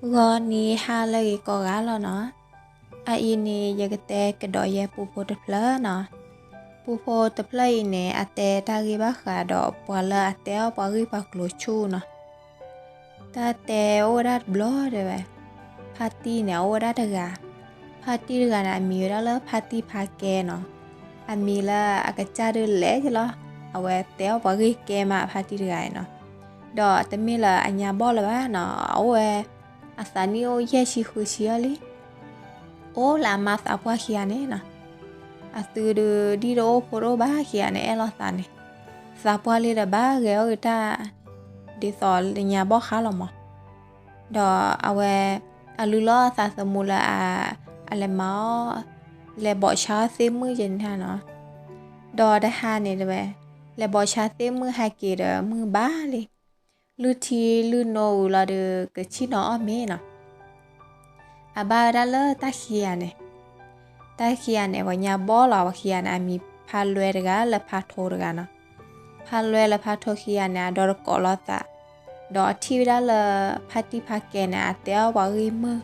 ဂီၤနံၤဟါလၢအဂ့ၤကိးဂၤလီၤနီၤ. အအံၤန့ၣ် ယကတဲကဒီးယဲပူဖိတဖျၢၣ်နီၤ. ပူဖိတဖျၢၣ်အံၤန့ၣ် အတဲတၢ်ဂ့ၢ်ဘၣ်ဃးဒီးပှၤလၢအတဲအီၣ်ပှၤဂ့ၢ်ပှၤကျိၤဆူၣ်နီၤ. တၢ်တဲအိၣ်ဝဲဒၣ်တဘျီတဲဝဲ, ဖါတံၢ်န့ၣ် အအိၣ်ဝဲဒၣ်တဂၤ, ဖါတံၢ်တဂၤန့ၣ် အမံၤဝဲဒၣ်လၢဖါတံၢ်ဖါကဲနီၤ. အမံၤလၢအကစၢ်ဒုးလဲၣ်ကလီၤ, အဝဲတဲအီၣ်ပှၤဂ့ၢ်ကဲမး ဖါတံၢ်တဂၤအံၤနီၤ. ဒီးတမ့ၢ်လၢအညါဘီၣ်လၢၤဘၣ်နီၤ, အအိၣ်ဝဲ အသးနံၣ်အိၣ်ယဲၢ်ဆံဃုဆံအီၤလံ. အိၣ်လၢအမါသးပှၢ်ခံဂၤန့ၣ်နီၤ. အသုဒုးဒံၣ်တအိၣ်ဖိတအိၣ်ဘၣ်ခံဂၤန့ၣ် အဲၣ်လီၤသးန့ၣ်, သးပှၢ်လံဒီးဘၣ်ဂဲၤအီၣ်ဂ့ၤတၢ် ဒ်သိးလၢညါဘီၣ်ဃါလီၤမး. ဒီးအဝဲ အလုၢ်လီၤအသးသမူလၢ အလဲၤမၤအီၣ် လဲၤဘိးဆါအီၣ်သ့ၣ်မုၣ်ယဲန့ၣ်နီၤ. ဒီးတဟါန့ၣ်တဲဝဲ, လဲၤဘိးဆါသ့ၣ်မုၣ်ဟဲက့ၤဒီးမုၢ်ဘၣ်လံ. လုၢ်ထံလုၢ်နိဝံၤလီၤဒီး ကဆ့ၣ်နီၤအီၣ်မ့ၤနီၤ. အဘၣ်ဝဲဒၣ်လၢတၢ်ခံဂၤန့ၣ်, တၢ်ခံဂၤန့ၣ် ပှၤညါဘီၣ်လီၤ, ပှၤခံဂၤန့ၣ် အမံၤဖါလွဲတဂၤလၢဖါထိတဂၤနီၤ. ဖါလွဲလၢဖါထိခံဂၤန့ၣ် အဒီတကိးလိာ်သး, ဒီးအထံၣ်ဝဲဒၣ်လၢ ဖါတံၢ်ဖါကဲန့ၣ် အတဲအီၣ်ပှၤဂ့ၢ်မုၢ်,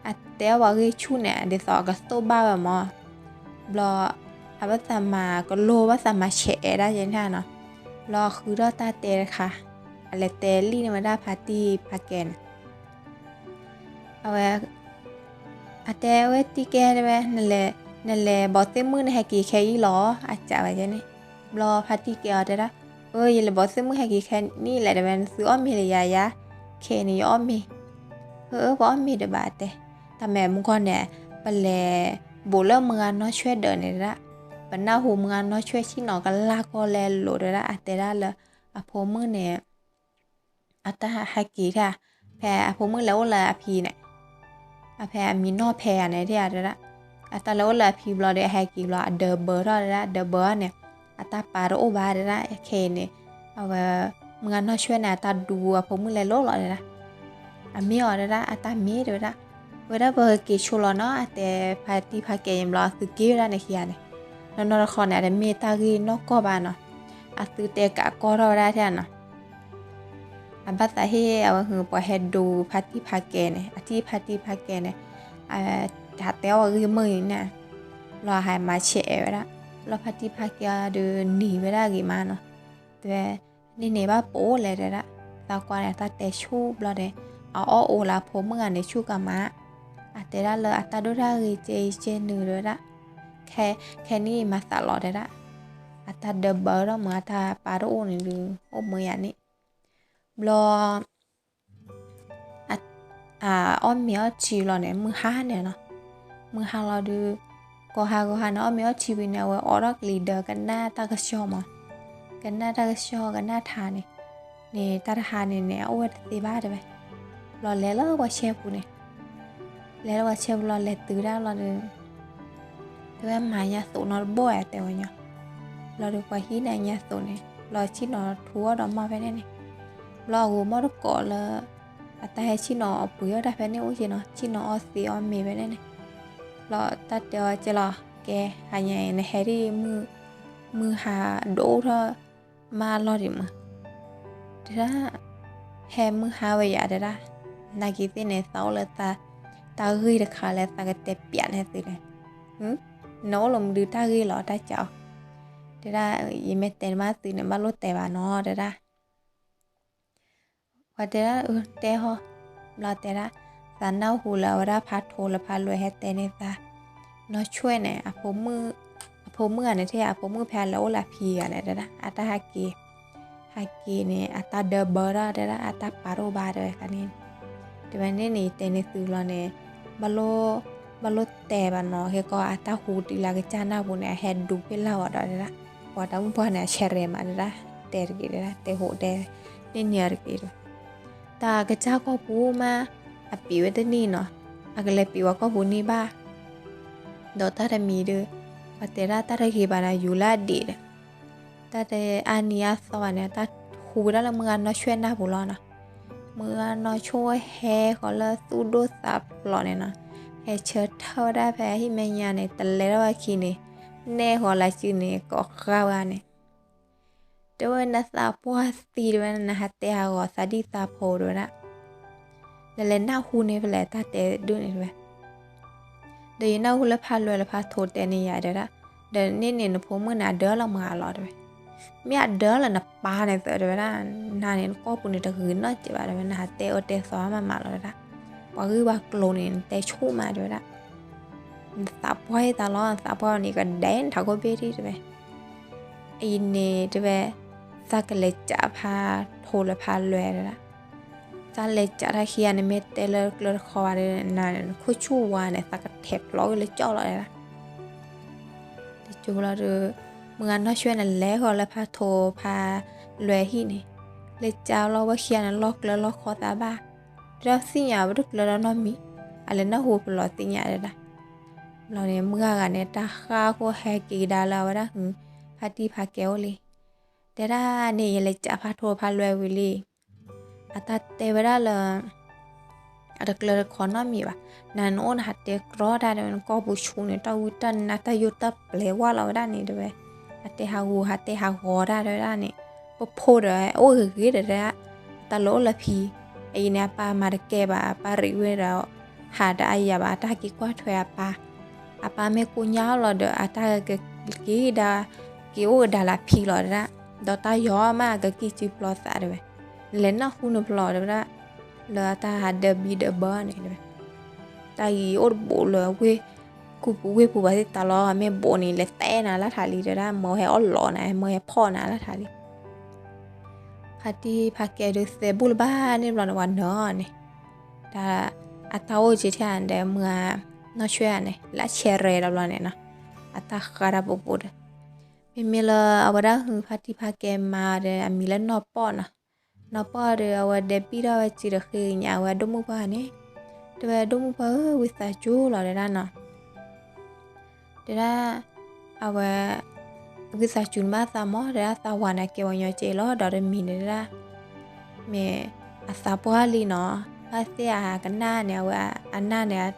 အတဲအီၣ်ပှၤဂ့ၢ်ဆူၣ်န့ၣ် ဒ်သိးအကသိၣ်ဘၣ်ဝဲမး. ဘျီ အဘၣ်သးမၤကလိ ဘၣ်သးမၤဆဲးအဲၣ်ဒၣ်ယဲန့ၣ်နီၤ. ဘျီဃုထီၣ်တၢ်တဲတခါ, အလဲၤတဲလံန့ၢ်ဝဲဒၣ်ဖါတံၢ်ဖါကဲန့ၣ် အဝဲ အတဲဝဲတံၢ်ကဲတဲဝဲ, နလဲၤဘိးသ့ၣ်မုၣ်နဟဲက့ၤခဲအံၤလီၤ, အစံးဝဲန့ၣ်. ဘျီဖါတံၢ်ကဲအီၤတဲဒၣ်, အၢ ယလဲၤဘိးသ့ၣ်မုၣ်ဟဲက့ၤခဲနံၣ်လဲၣ်တဲဝဲ, နသုအီၣ်မ့ၤလၢယၤယၤ, ခဲအံၤန့ၣ် ယအီၣ်မ့ၤ. အၢ ပှၤအီၣ်မ့ၤတဘၣ်တဲ, တၢ်မ့ၢ်မုၢ်ဂီၢ်န့ၣ် ပလဲၤဘိးလၢမုၢ်ဂၤနီၢ်ဆွဲၣ်ဒၢးန့ၣ်တဲဒၣ်, ပနၢ်ဟူမုၢ်ဂၤနီၢ်ဆွဲၣ်ဆ့ၣ်နီၤကလၢ်ကီၢ်လဲၤလိာ်တဲဒၣ်, အတဲဒၣ်လၢ အဖိမုၣ်န့ၣ် အတၢ်ဟဲက့ၤတၢ်, ဖဲအဖိမုၣ်လဲၤအိၣ်လၢအဖံန့ၣ်, အဖဲအမံၤနီၢ်ဖဲဂၤန့ၣ်တဲဒၣ်, အတၢ်လဲၤအိၣ်လၢအဖံဘျီဒီး အဟဲက့ၤဘျီ အဒၢးဘၢထီၣ်တဲဒၣ်, ဒၢးဘၢန့ၣ် အတၢ်ပာ်တအိၣ်ဘၣ်တဲဒၣ်, ခဲအံၤန့ၣ် အဝဲ မုၢ်ဂၤနီၢ်ဆွဲၣ်န့ၣ် အတၢ်ဒူအဖိမုၣ်လဲၤလိာ်လီၤတဲဒၣ်. အမ့ၢ်အီၤတဲဒၣ်, အတၢ်မ့ၢ်တဲဝဲဒၣ်, ဝဲဒၣ်ပက့ၤဆိလီၤနီၤ, အတဲဖါတံၢ်ဖါကဲအံၤဘျီ အသုက့ၤဝဲဒၣ်န့ၣ်ခံဂၤန့ၣ်, နီၢ်နီၢ်တခီန့ၣ် အတမ့ၢ်တၢ်ဂ့ၢ်နီၢ်ကီၢ်ဘၣ်နီၤ, အသုတဲကးကီၢ်ထီၣ်ဝဲဒၣ်ထဲနီၤ. အဘၣ်သးဟ့ၣ်အဝဲဟုပှၤဟဲဒိဖါတံၢ်ဖါကဲန့ၣ်, အထံၣ်ဖါတံၢ်ဖါကဲန့ၣ် တဲအီၣ်ဝဲဂ့ၢ်မုၢ်အံၤန့ၣ်, ဘျီဟဲမၤဆဲးအဲၣ်ဝဲဒၣ်, ဘျီဖါတံၢ်ဖါကဲအီၤဒီးနံၤဝဲဒၣ်ဂ့ၤမးနီၤ, တဲဝဲ, န့ၢ်န့ၢ်ဘၣ်ပိာ်လဲၣ်တဲဒၣ်, သးကွၢ်န့ၣ် အတၢ်တဲဆူၣ်ဘျီဒီး အအီၣ်အိၣ်လၢအဖိမုၣ်ဂၤန့ၣ်ဆူၣ်ကမး, အတဲဒၣ်လၢအတၢ်ဒိၣ်တၢ်ဂ့ၤကဲအံၤကဲနုာ်တဲဝဲဒၣ်, ခဲနံၣ်မၤသးလီၤတဲဒၣ်, အတၢ်ဒၢးဘၢထီၣ်မး အတၢ်ပာ်တအိၣ်န့ၣ်ဒုး အိၣ်မ့ၢ်ယၤန့ၣ်, ဘျီ အအီၣ်မ့ၤအီထံလီၤန့ၣ် မုၢ်ဟါန့ၣ်နီၤ, မုၢ်ဟါလီၤဒုး, ကိးဟါဂီၤဟါန့ၣ် အီၣ်မ့ၤအီထံဝံၤန့ၣ် အဝဲအိးထီၣ်ကလံၤဒၢးကနၣ်တၢ်ကစီၣ်မး, ကနၣ်တၢ်ကစီၣ်ကနၣ်ထါန့ၣ်, န့ၣ်တၢ်တဟါန့ၣ်န့ၣ် အအိၣ်ဝဲတသ့ဘၣ်တဲဝဲ, ဘျီလဲၤလၢပှၤဆဲပူၤန့ၣ်, လဲၤလၢပှၤဆဲပူၤလီၤ လဲၤတုၤဒၣ်လီၤဒီး တဲဝဲမၤညါသိးနီတဘိၣ်ဧါတဲဝဲညီ, ဘျီဒီးပှၤဟံးန့ၢ်ညါသိးန့ၣ် ဘျီဆ့ၣ်နီၤထူအီၣ်ဒီးမီၢ်ဖဲန့ၣ်န့ၣ်, ဘျီအဂိၤမီၢ်တကိးလၢ အတၢ်ဟဲဆ့ၣ်နီၤအပှ့ၤအီၣ်တၢ်ဖဲန့ၣ်အိၣ်က့နီၤ, ဆ့ၣ်နီၤအီၣ်သ့အီၣ်မ့ၤဖဲန့ၣ်န့ၣ်, ဘျီတၢ်တဲအီၤကဲလီၤ, ကဲ ဟါညါအံၤ နဟဲဒ်မုၢ်, မုၢ်ဟါဒိၣ်ထီၣ်မးအလီၢ်ဒံးမး, တဲဒၣ် ဟဲမုၢ်ဟါဝဲယၤတဲဒၣ်, နာ်က့ၤသ့ၣ်န့ၣ် သးအိၣ်လၢ တၢ်ဂ့ၢ်တခါလၢသးကတဲပျးန့ၢ်သုန့ၣ်, နအိၣ်လၢမနုၤတၢ်ဂ့ၢ်လီၤ တၢ်စးအီၤ, တဲဒၣ် ယမ့ၢ်တဲမးသုန့ၣ် ဘၣ်လိၣ်တဲဘၣ်နီၤတဲဒၣ် ပှၤတဲဒၣ် အၢ တဲဟီ, ဘျီတဲဒၣ်, သးနၢ်ဟူလၢအဝဲဒၣ်ဖါထိလၢဖါလွဲဟဲတဲန့ၢ်သး, နီၢ်ဆွဲၣ်န့ၣ် အဖိမုၣ်ဂၤန့ၣ် ထဲအဖိမုၣ်ဖဲအလဲၤအိၣ်လၢအဖံဂၤန့ၣ်တဲဒၣ် အတၢ်ဟဲက့ၤ, ဟဲက့ၤန့ၣ် အတၢ်ဒၢးဘၢထီၣ်တဲဒၣ် အတၢ်ပာ်တအိၣ်ဘၣ်တဲဝဲန့ၣ်, တဲဝဲန့ၣ်န့ၣ် ယတဲန့ၢ်သုဘျီန့ၣ်, ဘၣ်လိၣ်တဲဘၣ်နီၤ ခဲကီအတၢ်ဟူတုၤလၢအကစၢ်နၢ်ပူၤန့ၣ် အဟဲဒူဖဲလၢ်ဝဲဒီးတဲဒၣ်, ပှၤတၢ်မုၣ်ပှၢ်န့ၣ် အဆဲးရဲမးတဲဒၣ်, တဲတဂ့ၤတဲဒၣ် တဲဟူးတဲ, န့ၢ်န့ၢ်အီၤတဂ့ၤဒီး တၢ်ကစၢ်ကီၢ်ပူၤမး, အပံာ်ဝဲတန့ၢ်နီၤ, အကလဲၤပံာ်ဝဲကီၢ်ပူၤန့ၢ်ဘၣ်, ဒီးတၢ်တမံၤဒီး, ပှၤတဲဒၣ်တၢ်တဂ့ၤဘၣ်ဒီးယူၤလၢအဒံးဒီး, တၢ်တအါနံၤအါသီဘၣ်န့ၣ် အတၢ်ဟူဝဲဒၣ်လၢမုၢ်ဂၤနီၢ်ဆွဲၣ်နၢ်ပူၤလီၤနီၤ, မုၢ်ဂၤနီၢ်ဆွဲၣ်ဟဲဃီၤလၢသူၣ်ဒိၣ်သးဖျိးန့ၣ်နီၤ, ဟဲဆၢထၢၣ်ဝဲဒၣ်ဖဲဟံၣ်မဲာ်ညါန့ၣ် တလဲၤထီၣ်ဝဲခံန့ၣ်, နဲၣ်ဃီၤလၢစုန့ၣ် ကိးဃါဝဲန့ၣ် တဲဝဲနသးပှၢ်သံတဲဝဲ နဟးတဲဟးဂီၤသးဒံၣ်သးဖိတဲဝဲဒၣ်, လဲၤနၢ်ဟူန့ၢ်ဖဲလဲၣ်တၢ်တဲဒုးန့ၣ်တဲဝဲ, ဒီးယနၢ်ဟူလၢဖးလွဲလၢဖးထိတဲန့ၢ်ယၤတဲဝဲဒၣ်, ဒီးန့ၣ်န့ၣ်နဖိမုၣ်န့ၣ်အဒၢလီၤမးလီၤတဲဝဲ, မ့ၢ်အဒၢလီၤနပၢ်န့ၣ်သၢတဲဝဲဒၣ်, နၤန့ၣ်နကိာ်ပူၤန့ၣ်တဂ့ၤနီတစဲးဘၣ်တဲဝဲ, နဟးတဲအီၤတဲသီမးမးလီၤတဲဝဲဒၣ်, ပှၤဂ့ၢ်ပှၤကျိၤန့ၣ် နတဲဆူၣ်မးတဲဝဲဒၣ်, နသးပှၢ်ယသးလီၤ, နသးပှၢ်န့ၣ်ကဒဲနထးခိၣ်ဘ့ၣ်ဒံးတဲဝဲ, အံၤန့ၣ်တဲဝဲ, သးကလဲၤကးဖးထိလၢဖးလွဲတဲဝဲဒၣ်, သးလဲၤကးတၢ်ခံဂၤန့ၣ် မ့ၢ်တဲလၢကျၢၤတခီဘၣ်ဒီး နခိၣ်ဆူၣ်ဝါန့ၣ် သးကထဲးဖျိးဝဲလၢကၠီၣ်လီၤတဲဝဲဒၣ် တကၠိလီၤဒီး, မုၢ်ဂၤနီၢ်ဆွဲန့ၣ်လဲၤဃီၤလၢဖးထိဖးလွဲဟံၣ်န့ၣ်, လဲၤကးလီၤဝဲခံဂၤန့ၣ် လီၢ်ကျၢၤလီၢ်ခီသးဘၣ်, ဒီးသ့ၣ်ညါဝဲတကျၢၤဒီးနီတမံၤ, အလဲၤနၢ်ဟူပလီၢ်သ့ၣ်ညါတဲဒၣ်, ဘျီန့ၣ် မုၢ်ဂၤဂၤန့ၣ် တၢ်ဃၣ်ခိၣ်ဟဲက့ၤကဒါလၢအဝဲဒၣ်ဟု, ဖါတံၢ်ဖါကဲအိၣ်လံ, တဲဒၣ်န့ၣ် ယလဲၤကးဖးထိဖးလွဲဝံၤလံ အတၢ်တဲဝဲဒၣ်လၢ အတကျၢၤတခီနီတမံၤဘၣ်, နၤနအိၣ်နဟးတဲကြီတၢ်တဲဝဲ နကိာ်ပူၤဆူၣ်န့ၣ် တၢ်ဝံတၢ်နါတၢ်ယိၣ်တၢ်ပျဲၤဝဲလီၤဝဲဒၣ်န့ၣ်တဲဝဲ, အတဲဟးဂူာ်ဟးတဲဟးဂီၤတၢ်တဲဝဲဒၣ်န့ၣ်, ပဖိဒီးအိၣ်ဂ့ၤဂ့ၤဒီးတဲ, တၢ်လၢအိၣ်လၢဖံ, အအံၤန့ၣ် အပၢ်မၤတကဲဘၣ် အပၢ်ရံးဝဲဒီး, ဟးဒီးအယၤဘၣ် အတၢ်ဟဲက့ၤကွၢ်ထွဲအပၢ်, အပၢ်မ့ၢ်ကိညါလီၤဒီး အတၢ်ကက့ၤဒါ, က့ၤအိၣ်ကဒါလၢဖံလီၤတဲဒၣ်, ဒီးတၢ်ယီၤမးကကံၢ်စုပျီသးတဲဝဲ, နလဲၤနၢ်ဟူနပလီၢ်တဲဝဲဒၣ်, လၢအတၢ်ဟးဒၢဘံဒၢဘၢန့ၣ်တဲဝဲ, တၢ်ဂ့ၤအိၣ်တဘိးလၢဝ့ၢ်, ခူပူၤဝ့ၢ်ပူၤဘၣ်သ့ၣ်တၢ်လီၤ မ့ၢ်ဘိးန့ၣ် လဲၤတဲနၤလၢထးလံတဲဝဲဒၣ်, မၢဟဲအီၣ်လီၤနၤ မၢဟဲဖီၣ်နၤလၢထးလံ ဖါတံၢ်ဖါကဲဒုးသဲဘူၣ်လၢၤဘၣ်န့ၣ်ဘျီန့ၣ် ပှၤနၢၤအီၤန့ၣ်, တၢ်, အတၢ်အိၣ်က့ၤထဲန့ၣ်ဒီး မုၢ်ဂၤနီၢ်ဆွဲဧါန့ၣ် လၢဆဲးရဲဒီးဘျီန့ၣ်နီၤ, အတၢ်ဃးတၢ်ပူၤပူၤဒီး, မ့မ့ၢ်လၢအဝဲဒၣ်ဟုဖါတံၢ်ဖါကဲမါဒီး အမံၤလၢနီၢ်ပီၢ်နီၤ, နီၢ်ပီၢ်ဒီး အဝဲဒဲးဘံၣ်ထီၣ်ဝဲစုဒီး ဃ့ကညးဝဲဒိၣ်မုၣ်ပှၢ်န့ၣ်, တဲဝဲဒိၣ်မုၣ်ပှၢ်ဧၢ ဝံသးစူၤလီၤတဲဒၣ်နီၤ တဲဒၣ်, အဝဲ, ဝံသးစူၤနဘၣ်သးမီၢ် တဲဒၣ် သးဝၤန့ၣ်ကဲပှၤကညီကဲလီၤ ဒီးတမံၤန့ၣ်တဲဒၣ်, မ့ၢ်, အသးပှၢ်လံနီၤ, ဘၣ်သ့ၣ်အကနၣ်န့ၣ် အဝဲအနၢ်န့ၣ်,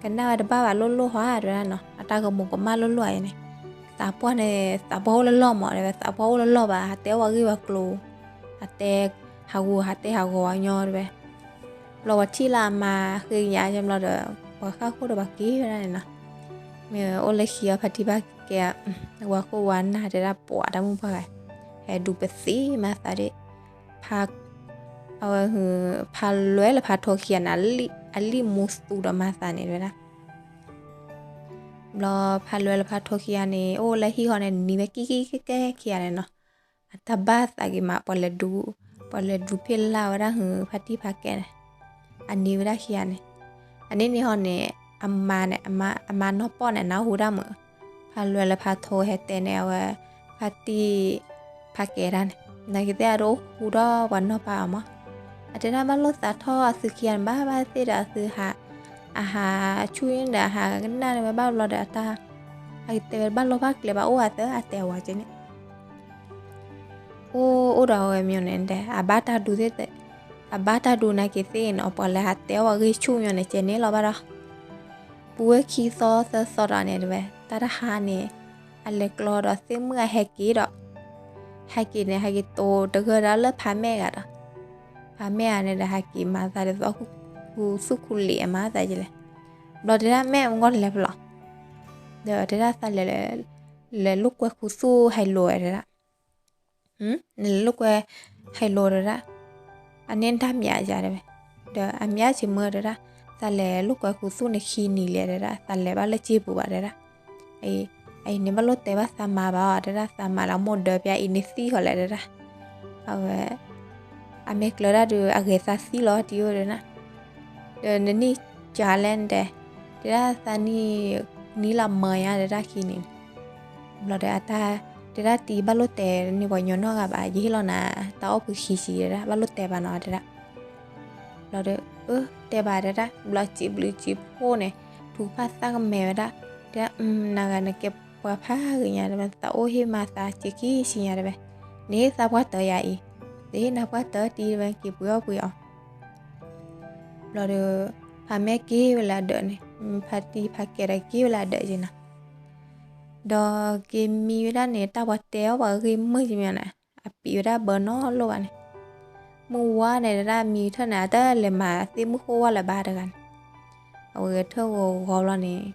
ကနၣ်ဝဲတဘၣ်ဘၣ်လိၣ်လိၣ်ဟီဧါတဲဒၣ်နီၤ အတၢ်ကမူးကမၣ်လိၣ်လိၣ်ဧါန့ၣ်, သးပှၢ်န့ၣ် သးပှၢ်အိၣ်လၢလီၢ်မးတဲဝဲ သးပှၢ်အိၣ်လၢလီၢ်ဘၣ် ဟးတဲအီၣ်ပှၤဂ့ၢ်ပှၤကျိၤ, ဟးတဲ, ဟးဂူာ်ဟးတဲဟးဂီၤပှၤကညီတဲဝဲ ဘျီပှၤထံၣ်လၢအမါဃ့ကညးကဲဘျီဒီး, ပှၤဃၣ်ခိၣ်ဒီးပှၤက့ၤဝဲဒၣ်န့ၣ်နီၤ, မ့ၢ်အိၣ်လၢခံအီၤဖါတံၢ်ဖါကဲ, ဝၤခိၣ်ဝၤနၢ်တဲဒၣ်ပှၤတၢ်မုၣ်ပှၢ်ဂၤ, ဟဲဒူပသံမၤသးဒၣ်, ဖါ, အဝဲဟု, ဖးလွဲလၢဖးထိခံဂၤန့ၣ်, အလံၣ်မူသူဒီးမၤသးန့ၣ်တဲဝဲဒၣ် ဘျီဖးလွဲလၢဖးထိခံဂၤန့ၣ် အိၣ်လၢဟံၣ်ဃီန့ၣ် နံၤဝဲကံၢ်ကံၢ်ကဲကဲခံဂၤန့ၣ်နီၤ, အတၢ်ဘၣ်သးက့ၤမး ပှၤလဲၤဒူ, ပှၤလဲၤဒူဖ့ၣ်လၢ်ဝဲဒၣ်ဟုဖါတံၢ်ဖါကဲန့ၣ်, အနံၤဝဲဒၣ်ခံဂၤန့ၣ်, အန့ၣ်န့ၣ်ဟီန့ၣ်, အမါန့ၣ်, အမါနီၢ်ပီၢ်န့ၣ် နၢ်ဟူဒၣ်မး, ဖးလွဲလၢဖးထိဟဲတဲန့ၣ် အဝဲ, ဖါတံၢ်, ဖါကဲဒၣ်န့ၣ် နာ်က့ၤသ့ၣ်အတအိၣ်ဃူဒီးပှၤနီၢ်ပၢ်အီၤမး, အတဲဒၣ်ဘၣ်လိၣ်သးထီၣ်အသုခံဂၤန့ၣ် ဘၣ်ဘၣ်သ့ၣ်ဒီးအသုဟး, အဟးဆူၣ်န့ၣ်ဒီး အဟးကနၣ်န့ၢ်ဝဲဘၣ်ဘျီဒီးအတၢ်, အကတဲဝဲဘၣ်လိၣ်ဘၣ်ကျဲဘၣ်အိၣ်အသၢအတဲဝဲကဲန့ၣ် အိၣ်အိၣ်ဒီးအဝဲမညီန့ၣ်တဲ အဘၣ်တၢ်ဒူသ့ၣ်, အဘၣ်တၢ်ဒူနာ်က့ၤသ့ၣ်န့ၣ် ပှၤလၢဟးတဲအီၣ်ပှၤဂ့ၢ်ဆူၣ်မညီန့ၣ် ကဲန့ၣ်လီၤဘၣ်ဒီး, ပူၤဝဲခံသီသၢသီဒီးန့ၣ်တဲဝဲ တၢ်တဟါန့ၣ်, အလဲၤကျီဒီးသ့ၣ်မုၣ်အဟဲက့ၤဒီး, ဟဲက့ၤန့ၣ် ဟဲက့ၤတိၤတဂၢၢ်ဒၣ်လၢဖးမဲာ်ဂၤဒီး, ဖးမဲာ်ဂၤန့ၣ်ဒီးဟဲက့ၤမၤသးဒ်သိး, ခူသူၣ်ခူလံာ်အမၤသးကလဲၣ်, ဘျီတဲဒၣ်မဲာ်မ့ၢ်ကီၢ်လဲၤဖဲလဲၣ်, ဒီးတဲဒၣ်သးလဲၤ, လဲၤလိာ်ကွဲခူသူၣ်ဟဲလိာ်ဝဲတဲဒၣ် နလဲၤလိာ်ကွဲ, ဟဲလိာ်တဲဒၣ်, အန့ၣ်တၢ်မၠးယၤတဲဝဲ, ဒီးအမၠးက့ၤမ့ၢ်တဲဒၣ်, သးလဲၤလိာ်ကွဲခူသူၣ်န့ၣ်ခံနံၤလဲၣ်တဲဒၣ် သးလဲၤဘၣ်လၢစ့ပူၤဘၣ်တဲဒၣ်, အအံၤန့ၣ်ဘၣ်လိၣ်တဲဘၣ်သးမါဘၣ်အီၤတဲဒၣ် သးမါလၢမိၢ်ဒၢပျၢ်အံၤန့ၣ်သံဃီၤလဲၣ်တဲဒၣ် အဝဲ, အမ့ၢ်ကျၢၤဒၣ်ဒီး အဂဲၤသးသံလီၤတံၢ်အိၣ်တဲဒၣ်, ဒီးနနံၣ်ကလဲၣ်တဲ, တဲဒၣ်သးနံၣ်, နံၣ်လၢမၢယါတဲဒၣ်ခံနံၤန့ၣ်, ဘျီဒီးအတၢ်, တဲဒၣ်တံၢ်ဘၣ်လိၣ်တဲန့ၢ်ပှၤကညီနီတဂၤဘၣ် ယဟ့ၣ်လီၤနၤ, တၢ်အီၣ်ဖုခံဆံတဲဒၣ် ဘၣ်လိၣ်တဲဘၣ်နီၤတဲဒၣ်, ဘျီဒီး, အၢ တဲဘၣ်တဲဒၣ် ဘျီစံးဘျုးစံးဖှိၣ်န့ၣ်, ထုကဖၣ်သၣ်ကမဲာ်ဝဲဒၣ်, တဲဒၣ်, နဂၤနကဲပှၤဖးဂ့ၤညါတဲဝဲ သးအိၣ်ဟ့ၣ်မၤသးစ့ခံဆံညါတဲဝဲ, နဟ့ၣ်သးပှၢ်တၢယၤအံၤ, တဟ့ၣ်နၤပှၢ်တၢတံၢ်တဲဝဲ က့ၤပှ့ၤအီၣ်ပှ့ၤအီၤ ဘျီဒီး, ဖးမဲာ်က့ၤဝဲလၢအဒၢးန့ၣ်, ဖါတံၢ်ဖါကဲဒီးက့ၤဝဲလၢအဒၢးက့ၤနီၤ, ဒီးက့ၤမံဝဲဒၣ်န့ၣ် တၢ်ပှၤတဲအီၣ်ပှၤဂ့ၢ်မုၢ်ကမ့ၢ်န့ၣ်, အပံာ်ဝဲဒၣ်ဘၢနီတလိၣ်ဘၣ်န့ၣ်, မုၢ်ဝါန့ၣ်တဒၣ်မံထၢၣ်န့ၣ် အတလဲၤမၤသ့ၣ်မုၢ်ဃိဝါလၢၤဘၣ်တဂၤန့ၣ်, အဝဲဂဲၤထၢၣ်ဂီၤဂီၤဘျီန့ၣ်,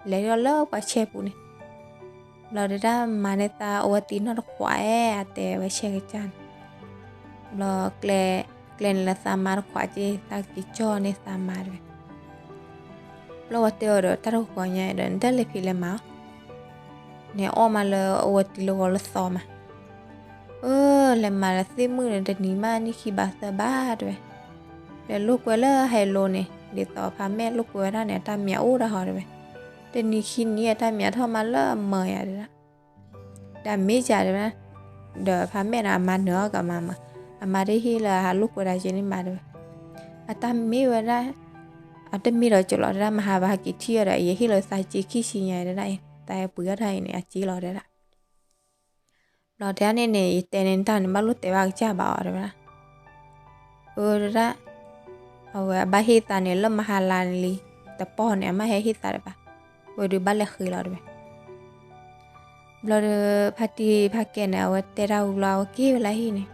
လဲၤထီၣ်လၢပှၤဆဲပူၤန့ၣ်, ဘျီတဒၣ်မၤန့ၢ်သးအဝဲသံနီၢ်တခွးဧဲ အတဲဝဲဆဲကစၢ်န့ၣ်, ဘျီကျဲ, ကျဲန့ၣ်လၢသးမၤတခွးက့ သးက့ၤကၠီၣ်န့ၢ်သးမၤတဝဲ ဘျီဝဲတဲအီၤဒီး တၢ်တဂီၤညါဒီး နတလဲၤဖံးလဲၤမၤအီၤ, န့ၣ်အီၣ်မးလၢအဝဲတံၤလၢဂီၤလၢသီမး, အၢ လဲၤမၤလၢသ့ၣ်မုၢ်န့ၣ် တနံၤမးနံၣ်ခံဘးသၢဘးတဝဲ, လဲၤလိာ်ကွဲလၢဟဲလိၤန့ၣ် ဒ်သိးဖးမဲာ်လိာ်ကွဲဝဲဒၣ်န့ၣ် အတၢ်မံၤအိၣ်ဒၣ်ဟီတဝဲ, တနံၤခံနံၤအတၢ်မံၤထီၣ်မးလၢအမၢယၤတဒၣ် ဒီးမ့ၢ်ယၤတဝဲ, ဒီးဖးမဲာ်န့ၣ် အမါနၢၤအီၤကမၤမး, အမါတဟ့ၣ်လၢအဟးလိာ်ကွဲတၢ်က့န့ၣ်မးတဝဲ, အတၢ်မ့ၢ်ဝဲဒၣ်, အတမ့ၢ်ဒီးကၠိလီၤတဒၣ် မဟါဘၣ်ဟဲက့ၤထံၣ်အီၤဒီး ယဟ့ၣ်လီၤသးက့ခံဆံညါတဒၣ်အံၤ သးပှ့ၤအီၣ်တၢ်အံၤန့ၣ် အက့လီၤတဒၣ် ဘျီတဲန့ၣ်န့ၣ် ယတဲန့ၣ်တၢ်န့ၣ် ဘၣ်လိၣ်တဲဘၣ်ကစၢ်ဘၣ်အီၤတဝဲဒၣ်, အၢတဒၣ်, အဝဲအဘၣ်ဟ့ၣ်သးန့ၣ် လၢမဟါလါန့ၣ်လံ, တပီၢ်န့ၣ် အမ့ၢ်ဟဲဟ့ၣ်သးတဘၣ်, ဝဲဒုးဘၣ်လဲၤဃ့လီၤတဝဲ ဘျီဒီး ဖါတံၢ်ဖါကဲန့ၣ် အဝဲတဲတၢ်ဝံၤဘျီ အဝဲက့ၤဝဲလၢဟံၣ်န့ၣ်,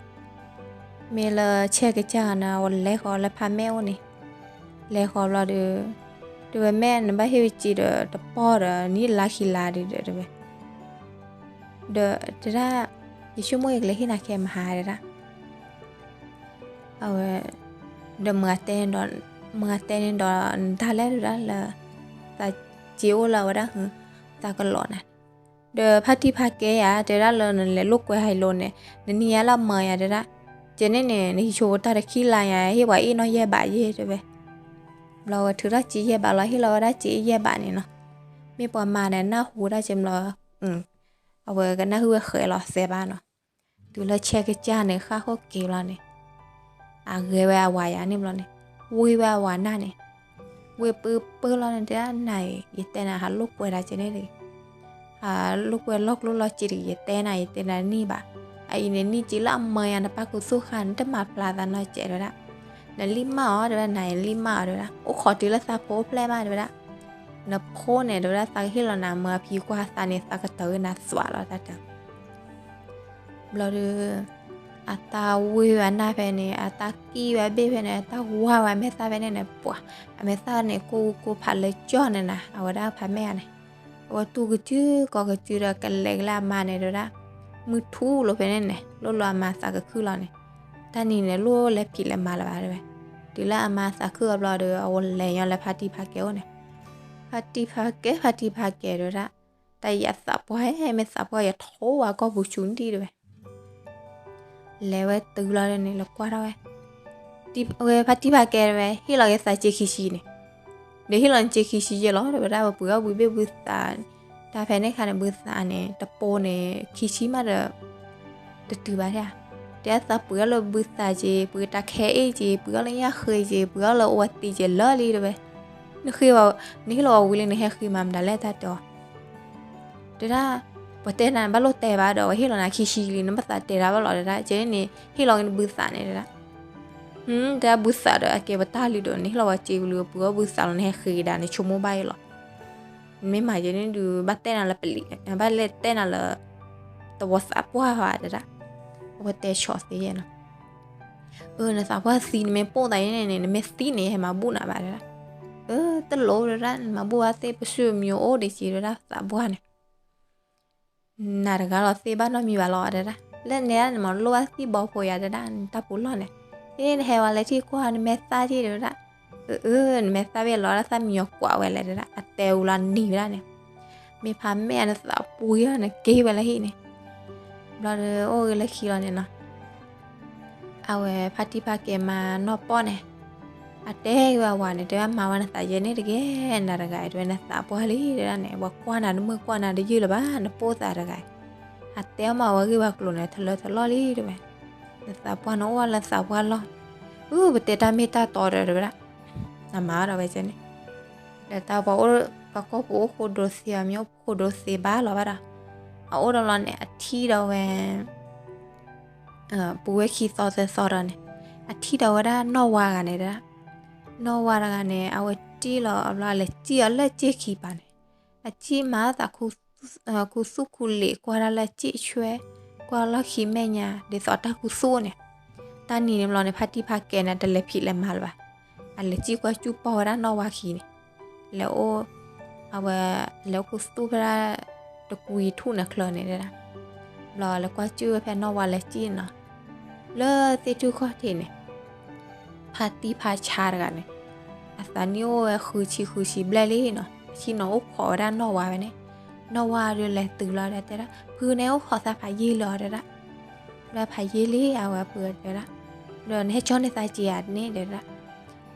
မ့ၢ်လၢဆဲကစၢ်န့ၣ် အဝဲလဲၤဃီၤလၢဖးမဲာ်အိၣ်န့ၣ်, လဲၤဃီၤဘျီဒီး, တဝဲမဲာ်နဘၣ်ဟ့ၣ်ဝဲက့ဒီး တပီၢ်ဒီး နံၣ်လါခံလါဒီးတဝဲ, ဒီးတဒၣ်, ယဆိကမိၣ်ယကလဲၤဟ့ၣ်နၤခဲမဟါတဒၣ် အဝဲ, ဒီးမုၢ်ဂၤတဲန့ၣ်ဒီး, မုၢ်ဂၤတဲန့ၣ်ဒီး နတၢ်လဲၣ်တဒၣ်လၢ, သးစ့အိၣ်လၢအဝဲဒၣ်, သးကလီၤနၤ, ဒီးဖါတံၢ်ဖါကဲယၤ တဲဒၣ်လၢနလဲၤလိာ်ကွဲဟဲလိၤန့ၣ် နနံၤညါလၢအမၢယၤတဒၣ်, ကဲန့ၣ်န့ၣ် နဟံးဆိဝဲတၢ်တခံလါညါ ဟ့ၣ်ပှၤအ့ၣ်နီၢ်ယဲၢ်ဘးယဲၢ်တဝဲ, ဘျီဝဲထုးထီၣ်စ့ယဲၢ်ဘးလီၤ ဟ့ၣ်လီၤဝဲဒၣ်စ့အ့ၣ်ယဲၢ်ဘးန့ၣ်နီၤ, မ့ၢ်ပှၤမၤန့ၣ် နၢ်ဟူဝဲဒၣ်က့ဘျီ အဝဲကနၢ်ဟူဝဲဃဲလီၤသဲဘၣ်နီၤ, တုၤလၢဆဲကစၢ်န့ၣ် ဃၣ်ဃိၣ်က့ၤဘျီန့ၣ်, အဂဲၤဝဲအဝၤယၤန့ၣ်ဘျီန့ၣ်, ဝ့ၢ်ဝဲအဝၤနၢ်န့ၣ်, ဝ့ၢ်ပၢပၢလီၤန့ၣ် တဲဒၣ်နၤအံၤ ယတဲနၤ ဟးလိာ်ကွဲတၢ်ကဲန့ၣ်တဂ့ၤ, ဟးလိာ်ကွဲလီၢ်ကျိၣ်လီၢ်စ့တဂ့ၤ ယတဲနၤ ယတဲနၤတန့ၢ်ဘၣ်, အအံၤန့ၣ်နံၣ်က့လၢအမၢယၤ နပၢ်ကူသိၣ်ဃာ် နတမၤဖျါသးနီတစဲးတဝဲဒၣ်, နလံၣ်မၢ်အီၤတဝဲဒၣ် နၤအံၤလံၣ်မၢ်အီၤတဝဲဒၣ် အိၣ်ခိးတုၤလၢသးဖိအိၣ်ဖျဲၣ်မးတဝဲဒၣ်, နဖိန့ၣ်တဝဲဒၣ် သးကဟ့ၣ်လီၤနၤ မၢအဖံကွၢ်သးန့ၣ် သးကတၢၢ်နၤသွးလီၤတၢ်တၢၢ် ဘျီဒီး, အတၢ်ဝ့ၢ်ဝဲအနၢ်ဖဲန့ၣ် အတၢ်ကံၣ်ဝဲဘ့ၣ်ဖဲန့ၣ် အတၢ်ဝါဝဲအမဲာ်သၣ်ဖဲန့ၣ်န့ၣ် ပှၤ, အမဲာ်သၣ်န့ၣ် ကိၢ်ကိၢ်ဖးလၢကၠီၣ်န့ၣ်နၤ အဝဲဒၣ်ဖးမဲာ်ဧါန့ၣ်, အဝဲတူၢ်ကစုကီၢ်ကစုဒီးကလဲၤကလၢအမါန့ၣ်တဝဲဒၣ်, မုၢ်ထူၣ်လိာ်ဖဲန့ၣ်န့ၣ် လိၣ်လီၤအမါသးကခုၣ်လီၤန့ၣ်, တၢ်နံၤန့ၣ် လိၣ်လဲၤဖံးလဲၤမၤလၢၤဘၣ်တဝဲ, တုၤလၢအမါသးခုၣ်အဘျီဒီး အဝဲလဲၤညီလၢဖါတံၢ်ဖါကဲအိၣ်န့ၣ်, ဖါတံၢ်ဖါကဲ ဖါတံၢ်ဖါကဲတဝဲဒၣ်, တၢ်ယသးပှၢ်ဟဲ မ့ၢ်သးပှၢ်ယထီဝဲကီၢ်ပူၤဆူနံၣ်တဝဲ လဲၤဝဲတုၤလီၤန့ၣ် လဲၤကွၢ်ထီၣ်ဝဲ, ဝဲဖါတံၢ်ဖါကဲတဝဲ ဟ့ၣ်လီၤက့ၤသးစ့ခံဆံန့ၣ်, ဒီးဟ့ၣ်လီၤနစ့ခံဆံယဲၢ်လီၤ တဝဲဒၣ် ပှ့ၤအီၣ်ဘှံးဘ့ၣ်ဘှံးသး, တၢ်ဖဲန့ၣ်ခါန့ၣ် ဘှံးသးန့ၣ် တပိၤန့ၣ် ခံဆံမးဒီး တတုၤဘၣ်ဧါ, တဲသးပှ့ၤအီၣ်လၢဘှံးသးက့ၤ ပှ့ၤတၢ်ခဲအ့ၣ်က့ၤ ပှ့ၤအီၣ်လၢညၣ်ဃ့က့ၤ ပှ့ၤအီၣ်လၢအဝဲသံးက့ၤလၢာ်လံတဝဲ, နဃ့, နဟ့ၣ်လီၤဝံၤလံ နဟဲဃ့မၤမတၤလဲၣ်တၢ်တဲအီၤ တဲဒၣ်, ပှၤတဲနၤဘၣ်လိၣ်တဲဘၣ်ဒီး အဝဲဟ့ၣ်လီၤနၤခံဆံလံ နဘၣ်သးတဲတၢ်ဘၣ်လီၤတဲဒၣ် ကဲန့ၣ်န့ၣ် ဟ့ၣ်လီၤက့ၤနဘှံးသးန့ၣ်တဲဒၣ်, တဲဘှံးသးဒီး အကဲပတၢ်လံဒီး နဟ့ၣ်လီၤဝဲစ့ဝံၤလံ ပှ့ၤအီၣ်ဘှံးသးလီၤ နဟဲဃ့ကဒါ နဆိကမိၣ်ဘၣ်အံၤလီၤ, နမ့ၢ်မၤကဲန့ၣ်ဒုး ဘၣ်တဲနၤလၢပလံၤ ဘၣ်လဲၣ်တဲနၤလၢ သဝီသးပှၢ်ဘၣ်တဲဒၣ်, အဝဲတဲဆီၣ်သ့ယဲၢ်နီၤ အၢ နသးပှၢ်သံ နမ့ၢ်ပိာ်သးယဲၢ်န့ၣ်န့ၣ် နမ့ၢ်သံန့ၣ် ယဟဲမၤဘူၣ်နၤဘၣ်တဲဒၣ်, အၢ တလိၣ်တဲဒၣ် နမၤဘူၣ်ဘၣ်သ့ ပစုမံၤအိၣ်ဒံးက့ၤတဲဒၣ်သးပှၢ်န့ၣ်, နၤတဂၤလီၤသ့ဘၣ်နီတမံၤဘၣ်လီၤတဲဒၣ်, လၢန့ၣ်ဒၣ်နမၤလိၣ်ဘၣ်သံဘီဖိယၤတဲဒၣ် နတၢ်ပူၤလီၢ်န့ၣ်, အ့ နဟဲဝဲလၢထံၣ်ကွၢ် နမဲာ်သၣ်ထံၣ်တဲဒၣ်, အၢ အၢ နမဲာ်သၣ်ဘၣ်လီၤဒၣ်သၣ်မံယီၤကွၢ်ဝဲလဲၣ်တဲဒၣ် အတဲဝံၤလီၤနံၤဝဲဒၣ်န့ၣ်, မ့ၢ်ဖးမဲာ်နသးပှ့ၤအီၤ နက့ၤဝဲလၢဟံၣ်န့ၣ်, ဘျီဒီးအိၣ်ဂ့ၤလၢခံလီၤန့ၣ်နီၤ အဝဲဖါတံၢ်ဖါကဲမါနီၢ်ပီၢ်န့ၣ်, အတဲဝဲအဝၤန့ၣ် တဲဝဲမၤဝဲနသးယဲၢ်န့ၣ်တက့ၢ် နၤတဂၤအံၤ တဲဝဲနသးပှၢ်လံတဲဒၣ်န့ၣ် ပှၤကွၢ်နၤတမုာ်ကွၢ်နၤတယုၢ်လၢၤဘၣ် နပိာ်သးတဂၤအံၤ, အတဲအီၤမၤဝဲဂ့ၢ်ဝဲကျိၤန့ၣ် ထလၢထလီၢ်လံတဲဝဲ, နသးပှၢ်နအိၣ်လၢသးပှၢ်လီၢ်, အု ပတဲတၢ်မ့ၢ်တၢ်တီဒီးတဲဝဲဒၣ်, အမၤဒီးဝဲကဲန့ၣ်, ဒီးတၢ်ပှၤအိၣ်ပှၤကီၢ်ပူၤအိၣ်ဃိဒိသ့အီၤ မ့ၢ်အိၣ်ဃိဒိသ့ဘၣ်လီၤဘၣ်ဒီး, အအိၣ်ဒီးလီၤန့ၣ် အထံၣ်ဒီးဝဲ ပူၤဝဲခံသီသၢသီဒီးန့ၣ်, အထံၣ်ဒီးဝဲဒၣ်နီၢ်ဝါဂၤန့ၣ်ဒၣ်, နီၢ်ဝါတဂၤန့ၣ် အဝဲတံၢ်လီၤအဘျီ အလဲၤစံၣ်အီၤလၢစ့ၢ်ခံပၤန့ၣ်, အစံၣ်မၤသး ခူသူၣ်ခူလံာ် ကွၢ်တၢ်လၢစ့ၢ်ဆွဲ, ကွၢ်လီၢ်ခံမဲာ်ညါ ဒ်သိးတၢ်ခူသူၣ်န့ၣ်, တၢ် တၢ်နံၤန့ၣ်ဘျီန့ၣ် ဖါတံၢ်ဖါကဲန့ၣ် တလဲၤဖံးလဲၤမၤလၢၤဘၣ်. အလဲၤစံၣ်ကွၢ်စူၣ်ပီၢ်ဝဲဒၣ်နီၢ်ဝါခံန့ၣ်, လဲၤအိၣ်, အဝဲ, လဲၤအိၣ်ခူသူၣ်ဖဲဒၣ်, တကွံထူၣ်န့ၣ်ချၢန့ၣ်တဲဒၣ်, ဘျီလဲၤကွၢ်စူၣ်ဝဲဖဲနီၢ်ဝါလဲၤစံၣ်န့ၣ်နီၤ, လၢသ့ၣ်ထူၣ်ခီၣ်ထံးန့ၣ် ဖါတံၢ်ဖါဆါတဂၤန့ၣ်, အသးနံၣ်အိၣ်ဝဲဃုဆံဃုဆံဘျဲၣ်လံနီၤ, အဆံၣ်နီၤအိၣ်ခိးဝဲဒၣ်နီၢ်ဝါဝဲန့ၣ်, နီၢ်ဝါဒီးလဲၤတုၤလီၤဒီးတဲဒၣ် ဖုန့ၣ်အိၣ်ခိးသးဖးယံာ်လံတဲဒၣ်, ဘျီဖးယံာ်လံအဝဲဖုတဲဒၣ်, ဒီးနဟဲကၠီန့ၢ်သးစ့ဧါန့ၣ်တဲဒၣ်,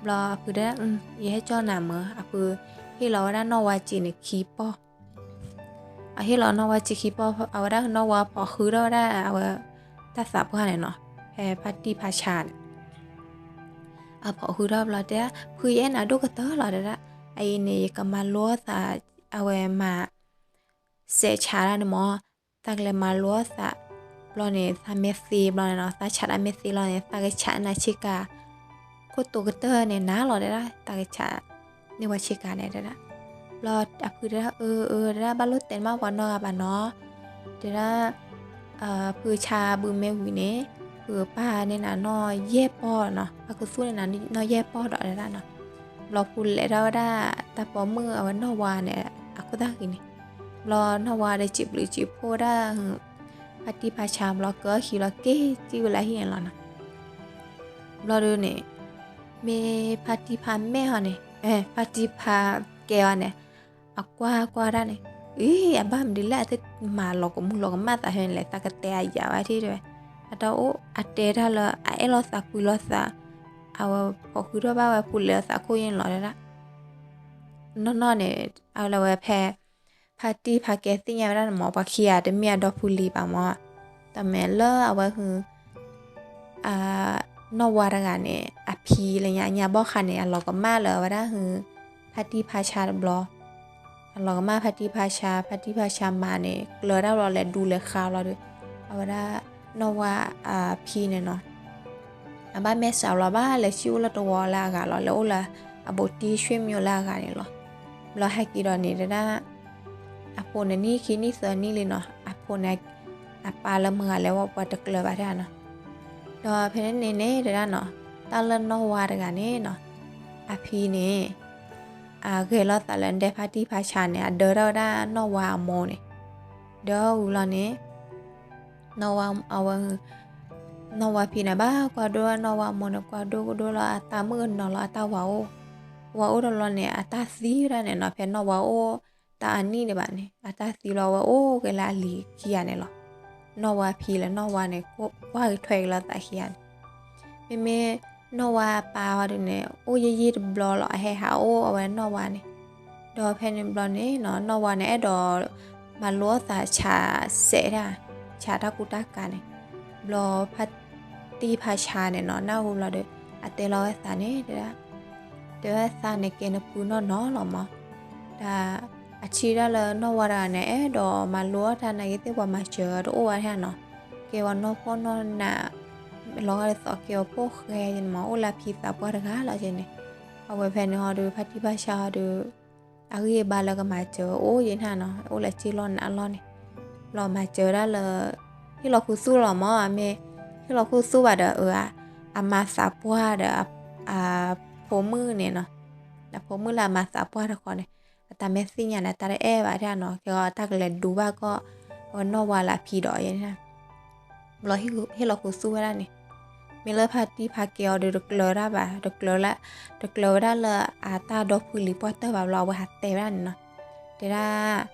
ဘျီအဖုတဲဒၣ် ယဟဲကၠီနၤမၢ်, အဖုဟ့ၣ်လီၤဝဲဒၣ်နီၢ်ဝါစ့န့ၣ်ခံပီၢ် အဟ့ၣ်လီၤနီၢ်ဝါစ့ခံပီၢ်, အဝဲဒၣ်နီၢ်ဝါဖိးဃုထီၣ်ဝဲဒၣ်အဝဲ, တၢ်သးပှၢ်န့ၣ်နီၤ, ဖဲဖါတံၢ်ဖါဆါန့ၣ်, အဖိးဃုထီၣ်ဘျီတဲဒၣ် ဖုယအဲၣ်နၤဒိၣ်ကတၢၢ်လီၤတဲဒၣ်, အအံၤန့ၣ် ယကမၤလိသး, အဝဲမၤ, စဲးဆးဒၣ်န့ၣ်မၢ်, သးကလဲၤမၤလိသး, ဘျီန့ၣ် သးမ့ၢ်သ့ဘျီန့ၣ်နီၤ, သးဆးဒၣ်မ့ၢ်သ့လီၤန့ၣ် သးကဆးနၤဆ့ကၤ ခိၣ်တိၤကတၢၢ်န့ၣ်နၤလီၤတဲဒၣ်, သးကဆး, န့ၢ်ဝဲဆ့ကၤန့ၣ်တဲဒၣ်, ဘျီအဖုတဲဒၣ် အၢ အၢ တဲဒၣ် ဘၣ်လိၣ်တဲနမးပှၤနီၢ်ဂၤဘၣ်နီၤ, တဲဒၣ်, ဖုဆါဘုမ့ၢ်ဝံၤန့ၣ်, ဖုပၢ်န့ၢ်နၤနီၢ်ယဲၢ်ပီၢ်နီၤ, ပၢ်ခူသူၣ်န့ၢ်နၤနီၢ်ယဲၢ်ပီၢ်ဒီးတဲဒၣ်နီၤ, ဘျီဖုလဲၤထီၣ်ဝဲဒၣ်, တၢ်ပိာ်မုၣ်အဝဲနီၢ်ဝါန့ၣ်, အခိၣ်သၣ်ဃံန့ၣ်, ဘျီနီၢ်ဝါဒီးစံးဘျုးစံးဖှိၣ်ဝဲဒၣ် ဖါတံၢ်ဖါဆါဘျီ ကၢအီၣ်ဟံၣ်လီၤက့ၤစံၣ်ဝဲလၢဟံၣ်န့ၣ်လီၤနီၤ, ဘျီဒုန့ၣ်, မ့ၢ်ဖါတံၢ်ဖါမဲာ်ဟီန့ၣ်, ဖါတံၢ်ဖါကဲအီၤန့ၣ်, အကွၢ်ကွၢ်ဒၣ်န့ၣ်, အံၤ အဘၣ်မနုၤလၢအတမၤလီၤကမူလီၤကမၣ်သးဖဲန့ၣ်လဲၣ်, သးကတဲအယၤဝဲဒၣ်တဲဝဲ, အတၢ်အိၣ်အတဲတၢ်လၢအအဲၣ်လိာ်သးကွံလိာ်သး, အဝဲဖိးဃုထီၣ်ဘၣ်ဝဲပူၤလဲၤလိာ်သးခိၣ်ယဲၢ်န့ၣ်လီၤတဲဒၣ် နီၢ်နီၢ်န့ၣ်, အလၢဝဲဖဲ, ဖါတံၢ်ဖါကဲသ့ၣ်ညါဝဲဒၣ်န့ၣ်မၢ် ပှၤခံဂၤတမ့ၢ်အဒီဖုလံၤဘၣ်မၢ်, တမ့ၢ်လၢအဝဲဟု, နီၢ်ဝါတဂၤန့ၣ် အဖံလၢညါညါဘီၣ်ဃါန့ၣ် အလီၤကမၣ်လၢအဝဲဒၣ်ဟု, ဖါတံၢ်ဖါဆါတဘျီ, အလီၤကမၣ်ဖါတံၢ်ဖါဆါ ဖါတံၢ်ဖါဆါမၤန့ၣ် ကျၢၤတၢ်ဘျီလဲၤဒူလဲၤဃါဘျီဒီး, အဝဲဒၣ်, နီၢ်ဝါ, အဖံန့ၣ်နီၤ အဘၣ်မဲာ်ဆှးလီၤဘၣ်လဲၤစံၣ်အိၣ်လၢတဝီလၢအဂၤလီၤ လဲၤအိၣ်လၢ, အဘူးတံၢ်ဆ့မံၤလၢအဂၤန့ၣ်လီၤ, ဘျီဟဲက့ၤဒီးန့ၣ်တဲဒၣ်, အဖိန့ၣ်နံၣ်ခံနံၣ်သၢနံၣ်လံနီၤ အဖိန့ၣ်, အပၢ်လၢမုၢ်ဂၤလဲၤဝဲပှၤတကျၢၤဘၣ်တဲနီၤ, ဒီးဖဲန့ၣ်န့ၣ်တဲဒၣ်နီၤ, တၢ်လၢနီၢ်ဝါတဂၤန့ၣ်နီၤ, အဖံန့ၣ် အဂဲၤလိာ်သးလၢဒဲဖါတံၢ်ဖါဆါန့ၣ် အဒၢထီၣ်ဝဲဒၣ်နီၢ်ဝါအမိၢ်န့ၣ်, ဒီးဝံၤလီၤန့ၣ်, နီၢ်ဝါအဝဲ, နီၢ်ဝါဖံန့ၣ် ဘၣ်ကွၢ်ဒိၣ်နီၢ်ဝါအမိၢ်န့ၣ် ကွၢ်ဒိၣ်ကဒိၣ်လီၤ အတၢ်မုၣ်ကနီၤလီၤ အတၢ်ဝၤအိၣ်, ဝၤအိၣ်တဘျီန့ၣ် အတၢ်သံဝဲဒၣ်န့ၣ်နီၤ ဖဲနီၢ်ဝါအိၣ်, တၢ်အနံၣ်ဒံးဘၣ်န့ၣ် အတၢ်သံလီၤ အဝဲအိၣ်က့ၤလၢအလံၤခံဂၤန့ၣ်လီၤ, နီၢ်ဝါဖံလၢနီၢ်ဝါန့ၣ် ကွၢ်က့ၤထွဲက့ၤလိာ်သးခံဂၤန့ၣ်, မ့မ့ၢ်, နီၢ်ဝါအပၢ်အီၤဒုန့ၣ် အိၣ်ယံာ်ယံာ်တဘျီလီၤ အဟဲဟးအိၣ်အဝဲနီၢ်ဝါန့ၣ်, ဒီးဖဲန့ၣ်ဘျီန့ၣ်နီၤ နီၢ်ဝါန့ၣ် အဲၣ်ဒိး, မၤလိအသးဆးစဲးဒၣ်, ဆးတၢ်ကူတၢ်ကၤန့ၣ်, ဘျီဖါတံၢ်ဖါဆါန့ၣ်နီၤ နၢ်ဟူလီၤဒီး, အတဲလီၤဝဲသးန့ၣ်တဲဒၣ်, တဲဝဲသးန့ၣ်ကဲနပုၢ်နီၢ်နီၢ်လီၤမၢ်, တၢ်, အထံၣ်ဒၣ်လၢနီၢ်ဝါတဂၤန့ၣ် အဲၣ်ဒိးမၤလိအီၣ်တၢ်နာ်က့ၤသ့ၣ်ပှၤမၤစၢၤတအိၣ်ဝဲဒၣ်နီၤ, ကဲဝဲနီၢ်ဖှီၣ်နီၢ်နး, လီၤဂာ်ဒ်သိးကဲဝဲဖိၣ်ဃဲန့ၣ်မၢ် အိၣ်လၢဖံသးပှၢ်တဂၤလီၤက့ၤန့ၣ်, အဝဲဖဲန့ၣ်ဟီဒီး ဖါတံၢ်ဖါဆါဟီဒီး, အဂံၢ်အဘါလၢကမၤစၢၤအိၣ်ယဲၢ်န့ၣ်နီၤ အိၣ်လၢစ့လီၢ်နးလီၢ်န့ၣ်, ဘျီမၤစၢၤဒၣ်လၢ, ဟ့ၣ်လီၤခူသူၣ်လီၤမၢ် မ့ၢ်, ဟ့ၣ်လီၤခူသူၣ်ဘၣ်ဒီးအ, အမၤသးပှၢ်ဒီး, အ, အဖိမုၣ်န့ၣ်နီၤ, အဖိမုၣ်လၢအမၤသးပှၢ်တခီန့ၣ်, အတၢ်မ့ၢ်သ့ၣ်ညါန့ၣ် တၢ်တအဲၣ်ဘၣ်ဒၣ်နီၤ ကဲအီၤတၢ်ကလဲၤဒူဘၣ်ကီၢ်, အဝဲနီၢ်ဝါလၢအဖံဒီးယဲၢ်န့ၣ် ဘျီဟ့ၣ်လီၤခူသူၣ်ဝဲဒၣ်န့ၣ်, မ့ၢ်လၢဖါတံၢ်ဖါကဲအီၤဒီးတကျၢၤဒၣ်ဘၣ် တကျၢၤလၢ, တကျၢၤဝဲဒၣ်လၢအတၢ်ဒီဖုလံၤပှၢ်တၢၢ်ဘၣ်ဘျီ အဝဲဟးတဲဝဲဒၣ်န့ၣ်နီၤ, တဲဒၣ်,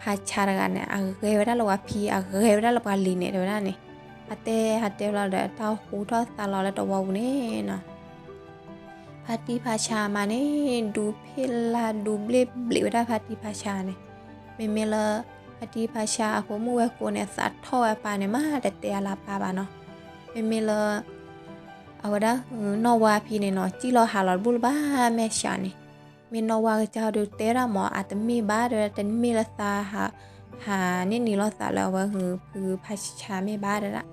ဖါဆါတဂၤန့ၣ် အဂဲၤဝဲဒၣ်လၢပှၤဖံ အဂဲၤဝဲဒၣ်လၢပှၤလံၤန့ၣ် တဲဝဲဒၣ်န့ၣ်, အတဲဟးတဲဘျီဒီး တၢ်ဟူထီၣ်သါလီၤလၢတဝီပူၤန့ၣ်နီၤ ဖါတံၢ်ဖါဆါမါန့ၣ် ဒူဖ့ၣ်လၢဒူဘျ့ၣ်ဘျ့ၣ်ဝဲဒၣ်ဖါတံၢ်ဖါဆါန့ၣ်, မ့မ့ၢ်လၢ, ဖါတံၢ်ဖါဆါအဖိမုၣ်ဝဲၢ်ကိန့ၣ် သးထီၣ်ဝဲအပၢ်န့ၣ် မးတတဲအလၢအပၢ်ဘၣ်နီၤ, မ့မ့ၢ်လၢ, အဝဲဒၣ်, နီၢ်ဝါဖံန့ၣ်နီၤ စံၣ်လီၤဟးလီၤတဘူၣ်လၢၤဘၣ်မဲာ်ဆှးန့ၣ်, မ့ၢ်နီၢ်ဝါကစၢ်ဒီးတဲဒၣ်မၢ် အတမ့ၢ်ဘၣ်တဲဝဲဒၣ် တမ့ၢ်လၢသးဟး, ဟးန့ၢ်နံၤလိာ်သးလၢအဝဲဟုဖုဖါဆါမ့ၢ်ဘၣ်တဲဒၣ်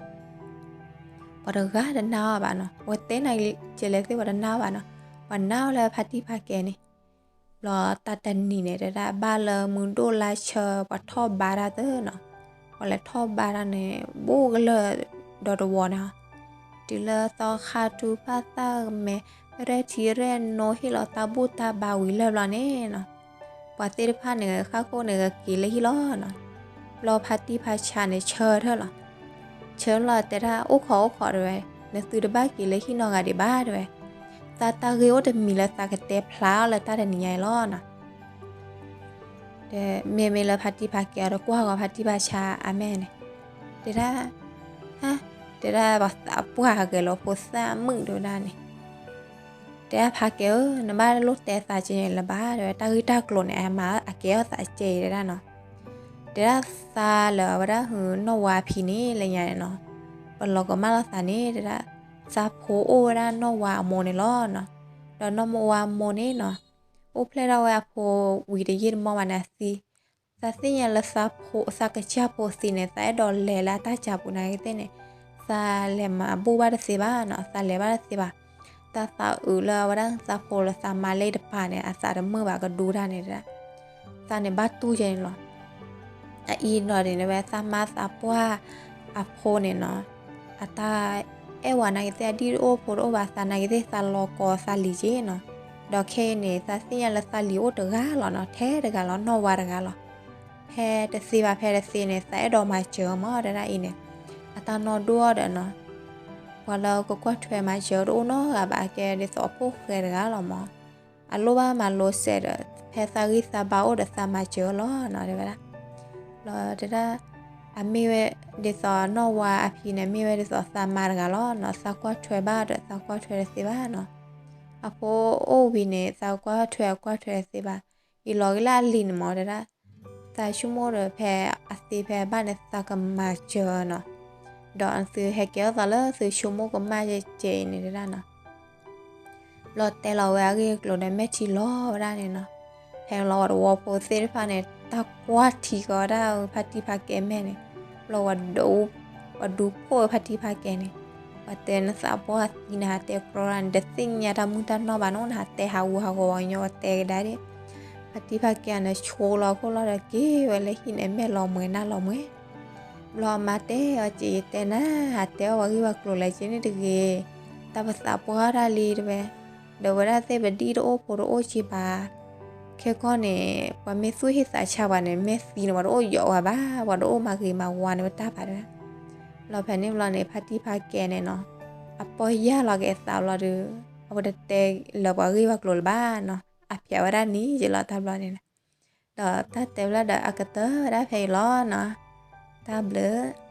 ပှၤတဂၤတနာ်အီၤဘၣ်နီၤ ပှၤတဲနၤကလဲၤသ့ၣ်ပှၤတနာ်အီၤဘၣ်နီၤ, ပှၤနာ်အီၤလၢဖါတံၢ်ဖါကဲန့ၣ်, ဘျီတၢ်တနံၤန့ၣ်တဲဒၣ် ဘၣ်လၢမုၢ်ဒိၣ်လါဆၢပှၤထီၣ်ဘါတၢ်သၢနီၤ, ပှၤလဲၤထီၣ်ဘါတၢ်န့ၣ် ဘိၣ်ကလၢၢ်ဒီးတဝီန့ၣ်ဟီ, တုၤလၢသီခါထူဖၣ်သၣ်မဲာ် ရဲၣ်ထံရဲၣ်နိဟ့ၣ်လီၤတၢ်ဘူၣ်တၢ်ဘါဝံၤလၢာ်ဘျီန့ၣ်နီၤ, ပှၤသ့ၣ်တဖၣ်န့ၣ် ဃၣ်ခိၣ်န့ၣ်ကက့ၤလၢဟံၣ်လီၤနီၤ. ဘျီဖါတံၢ်ဖါဆါန့ၣ်ဆၢထၢၣ်လီၤ. ဆၢလီၤတဲဒၣ် အိၣ်ခိးအိၣ်ခိးတဲဝဲ, နသုတဘၣ်က့ၤလၢဟံၣ်နီတဂၤဒံးဘၣ်တဲဝဲ, သးတၢ်ဂ့ၢ်အိၣ်တမံၤလၢသးကတဲဖျါအီၤလၢတၢ်တနံၤညါအံၤလီၤနီၤ. ဒီးမ့မ့ၢ်လၢဖါတံၢ်ဖါကဲအီၤဒီးကွၢ်ဂီၤဖါတံၢ်ဖါဆါအမဲာ်န့ၣ်, တဲဒၣ်, ဟါ, တဲဒၣ်ပှၤသးပှၢ်ဂဲၤလီၤဖိသၣ်မုၣ်တဲဝဲဒၣ်န့ၣ်, တဲဒၣ်ဖါကဲဧၢ, နဘၣ်လိၣ်တဲသးကဲန့ၣ်လၢၤဘၣ်တဲဝဲ, တၢ်ဂ့ၢ်တၢ်ကျိၤန့ၣ် အမၤအကဲအီၤသးကဲအံၤတဲဒၣ်နီၤ. တဲဒၣ်သးလၢအဝဲဒၣ်နီၢ်ဝါအဖံန့ၣ်လၢညါန့ၣ်နီၤ, ပလီၤကမၣ်လိာ်သးန့ၣ်တဲဒၣ်, သးဖိအိၣ်ဝဲဒၣ်နီၢ်ဝါအမိၢ်န့ၣ်လီၤနီၤ. ဒီးနီၢ်မိၢ်ဝါအမိၢ်န့ၣ်နီၤ, အိၣ်ဖျဲၣ်ထီၣ်ဝဲအဖိဝံၤတယံာ်တမီၢ်ဘၣ်န့ၣ်အသံ, သးသ့ၣ်ညါလၢသးကစၢ်ဖိသံန့ၣ် သးအဲၣ်ဒိးလဲၤလၢအတၢ်စၢၤပူၤနာ်က့သ့ၣ်န့ၣ်, သးလဲၤမၤဘူၣ်ဘၣ်တသ့ဘၣ်နီၤ, သးလဲၤဘၣ်တသ့ဘၣ်. တၢ်သးအုးလၢအဝဲဒၣ်သးဖိလၢသးမါလၢတပၤန့ၣ် အသးတမုာ်ဘၣ်ကဒူတၢ်န့ၣ်ဒၣ်, သးန့ၣ်ဘၣ်တူၢ်ကဲန့ၣ်လီၤ. အအံၤဒီးန့ၣ်ဝဲ သးမါသးပှၢ်အဖိန့ၣ်နီၤ, အတၢ်အဲၣ်ဝဲနာ်က့သ့ၣ် အဒံၣ်တအိၣ်ဖိတအိၣ်ဘၣ် သးနာ်က့သ့ၣ် သးလီၤကီသးလံၤက့နီၤ. ဒီးခဲအံၤန့ၣ် သးသ့ၣ်ညါလၢသးလံၤအိၣ်တဂၤလီၤနီၤ, ထဲတဂၤလီၤ နီၢ်ဝါတဂၤလီၤ. ဖဲတသ့ဘၣ် ဖဲတသ့န့ၣ် သးအဲၣ်ဒိးမၤစၢၤမးတဲဒၣ်အံၤန့ၣ်, အတၢ်နီၢ်ဒိၣ်အီၤဒီးနီၤ, ပှၤလၢကကွၢ်ထွဲမၤစၢၤတအိၣ်နီတဂၤဘၣ် ကဲဒ်သိးအဖိၣ်ဃဲတဂၤလီၤမး. အလိၣ်ဘၣ်မၤလိစဲးဒီး ဖဲသးဂံၢ်သးဘါအိၣ်ဒီးသးမၤစၢၤလီၤနီၤ တဲဝဲဒၣ်. ဘျီတဲဒၣ် အမ့ၢ်ဝဲဒ်သိးနီၢ်ဝါအဖံန့ၣ် မ့ၢ်ဝဲဒ်သိးသးမါတဂၤလီၤနီၤ, သးကွၢ်ထွဲဘၣ်ဒီးသးကွၢ်ထွဲတသ့ဘၣ်နီၤ. အဖိအိၣ်ဝံၤန့ၣ် သးကွၢ်ထွဲကွၢ်ထွဲတသ့ဘၣ်. ယလီၤဂ့ၤလၢအလံၤန့ၣ်မးတဲဒၣ်, သးဆိကမိၣ်ဒီးဖဲအသ့ဖဲအဘၣ်န့ၣ် သးကမၤစၢၤနီၤ. ဒီးသုဟဲကဲထီၣ်သးလၢသုဆိကမိၣ်ကမၣ်ကဲအံၤန့ၣ်တဲဒၣ်နီၤ. ဘျီတဲလီၤဝဲအဂ့ၢ်အကျိၤဒီး မဲာ်ထံလီၤဝဲဒၣ်န့ၣ်နီၤ. ဖဲန့ၣ်လီၤ ပှၤတဝီဖိသ့ၣ်တဖၣ်န့ၣ် တၢ်ကွၢ်ထံကီၤဝဲဒၣ်ဖါတံၢ်ဖါကဲမဲာ်န့ၣ်, ဘျီဝဲဒၣ် ပှၤဒုးဖှိၣ်ဝဲဖါတံၢ်ဖါကဲန့ၣ်, ပှၤတဲနသးပှၢ်သံ နဟးတဲကြီတၢ်န့ၣ် တသ့ၣ်ညါတၢ်မုၢ်တၢ်နီၢ်ဘၣ်နီၤ, နဟးတဲဟးဂူာ်ဟးဂီၤဝဲညီ ပှၤတဲကဒါဒၣ်. ဖါတံၢ်ဖါကဲန့ၣ် ဆိလီၤခိၣ်လီၤဒီးက့ၤဝဲလၢဟံၣ်န့ၣ် မဲာ်လီၤမှဲၤနၢ်လီၤမှဲၤ. ဘျီအမါတဲအီၤ က့ၤယတဲနၤ ဟးတဲအီၤပှၤဂ့ၢ်ပှၤကျိၤလဲၣ်က့န့ၣ်တဂ့ၤ, တၢ်ပသးပှၢ်တၢ်လံတဲဝဲ, ဒီးဝဲဒၣ်သ့ၣ်ပဒံၣ်တအိၣ်ဖိတအိၣ်က့ဘၣ်. ခဲကီၢ်န့ၣ် ပှၤမ့ၢ်သူၣ်ဟ့သးဆါပှၤန့ၣ် မ့ၢ်သံန့ၣ် ပှၤတအိၣ်ယီၤဝဲဘၣ်, ပှၤတအိၣ်မၤဂ့ၤမၤဝါန့ၣ်ဝဲတၢ်ဘၣ်တဲဝဲ. ဘျီဖဲန့ၣ်ဘျီန့ၣ် ဖါတံၢ်ဖါကဲန့ၣ်နီၤ, အပီၢ်ယၢ်လီၤက့ၤအသးဘျီဒီး အဝဲတတဲလၢပှၤဂ့ၢ်ပှၤကျိၤလၢၤဘၣ်နီၤ, အဖျါဝဲဒၣ်န့ၣ်ယလီၤတၢ်ဘျီန့ၣ်. ဒီးတၢ်တဲဖျါဒီးအကတၢၢ်ဝဲဒၣ်ဖဲအံၤလီၤနီၤ. တၢ်ဘျုး